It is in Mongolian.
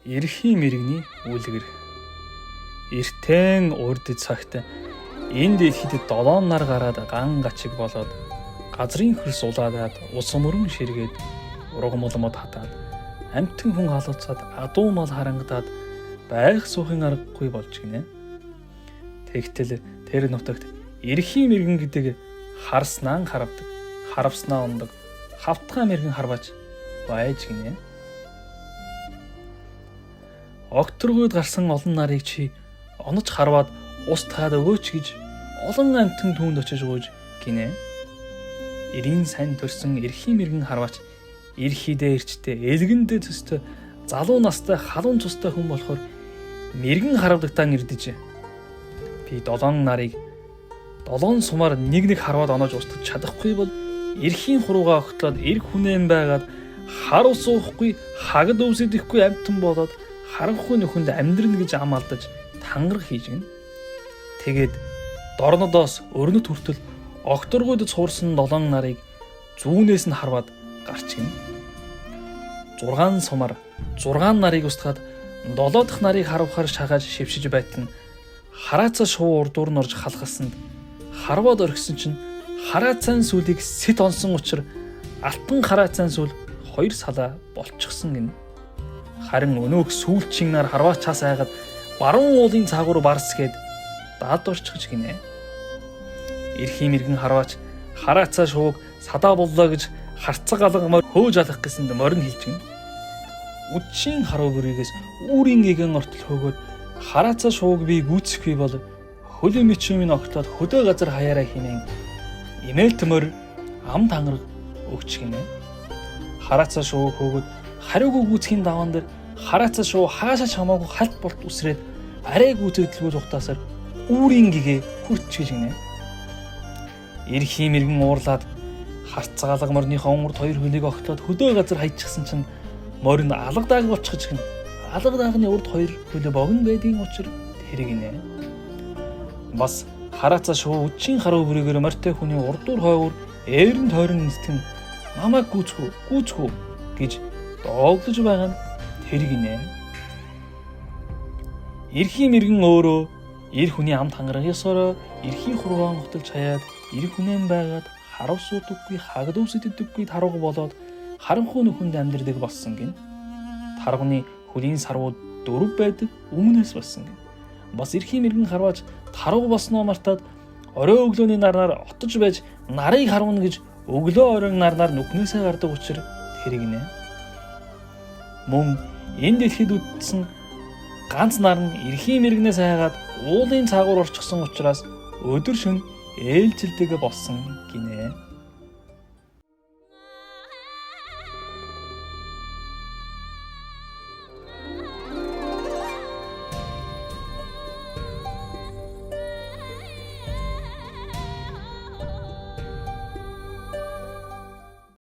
Эрхийн мэрэгний үлгэр. Эртэн урд цагт энэ дэлхийд 7 нар гараад ган гачиг болоод газрын хөрс улаадаад ус мөрөн ширгээд ургамал мод хатаад амьтан хүн халууцаад адуу мал харангадаад байх суухын аргагүй болж гинэ. Тэгтэл тэр нутагт эрхийн мэрэгэн гэдэг харснаа харавдаг, харавснаа ундаг, хавтгай мэрэгэн харваач байж гинэ. Огторгойд гарсан олон нарыг чи онож харваад ус таад өгөөч гэж олон амьтан түүнд очиж гуйж гинэ. Эрийн сайн төрсөн эрхийн мэрэгэн харваач эрхийдээ эрчтэй, элгэндээ төстэй, залуу настай, халуун цустай хүн болохоор мэрэгэн харавдагтаан ирдэж. Би 7 нарыг 7 сумаар нэг нэг харваад оноож устгах чадахгүй бол эрхийн хуруугаа огтлоод эрг хүнээн байгаад хар ус уухгүй, хагад өвсөдөхгүй амьтан болоод харанхуй нөхөнд амьдрна гэж ам алдаж тангараг хийж гин. Тэгээд дорнодоос өрнөт хүртэл огторгойд цуурсан 7 нарыг зүүнээс нь харваад гарч гин. 6 сумаар 6 нарыг устгаад 7 дахь нарыг харавхаар шагааж шившиж байтал нь хараацаа шувуу урдуур нь орж халахсанд харваад орхисон чинь хараацаан сүлийг сэт онсон учир алтан хараацаан сүл 2 салаа болчихсон гин. Харин өнөөх сүүлчийн нар харваачаас айгаад баруун уулын цаагуур барс гээд дад орчихж гинэ. Эрхийн мэрэгэн харваач хараацаа шувууг садаа боллоо гэж харцаг алга морь хөөж алах гэсэнд морин хэлж гин. Үдшийн харуу бүрийгээс үүрийн гэгэн ортол хөөгөөд хараацаа шувууг би гүйцэхгүй бол хөлөө мичүү минь огтлоод хөдөө газар хаяараа химэн имээлт морь ам тангараг өгч гинэ. Хараацаа шувууг хөөгөөд хариугүй гүйцхийн даваан дээр хараацаа шувуу хаашаа ч хамаагүй халт болт үсрээд арай гүйцэгдэлгүй тухтаасаар үүрийн гэгээ хүрч гэж гинэ. Эрхийн мэрэгэн уурлаад харцгаалга морьныхоо урд хоёр хөлийг огтлоод хөдөө газар хайчихсан чинь морь нь алга дааг болчихж гин. Алга даагны урд хоёр хөлөө богино байдгийн учир тэр гинэ. Бас хараацаа шувуу үдшийн харуу бүрээгээр морьтой хүний урдуур хойгуур ээрэн тойрон нистгэн намайг гүйцэхүү гүйцэхүү гэж дооглож байгаа нь тэр гинэ. Эрхийн мэрэгэн өөрөө эр хүний ам тангараг ёсороо эрхийн хургаан гуталж хаяад эр хүнэн байгаад харав суудаггүй хагад өвсөддөггүй тарууг болоод харанхуй нөхөнд амьдрдаг болсон гин. Тарганы хөлийн сарвууд 4 байдаг өмнөөс болсон гин. Бас эрхийн мэрэгэн харваач тарууг болсноо мартаад орой өглөөний нарнаар отож байж нарыг харвна гэж өглөө оройн нарнаар нүхнээсээ гардаг учир тэр гинэ. Мөн энэ дэлхийд үдсэн ганц нар нь эрхийн мэрэгнээс айгаад уулын цаагуур орчихсон учраас өдөр шөнө ээлжилдэг болсон гинэ.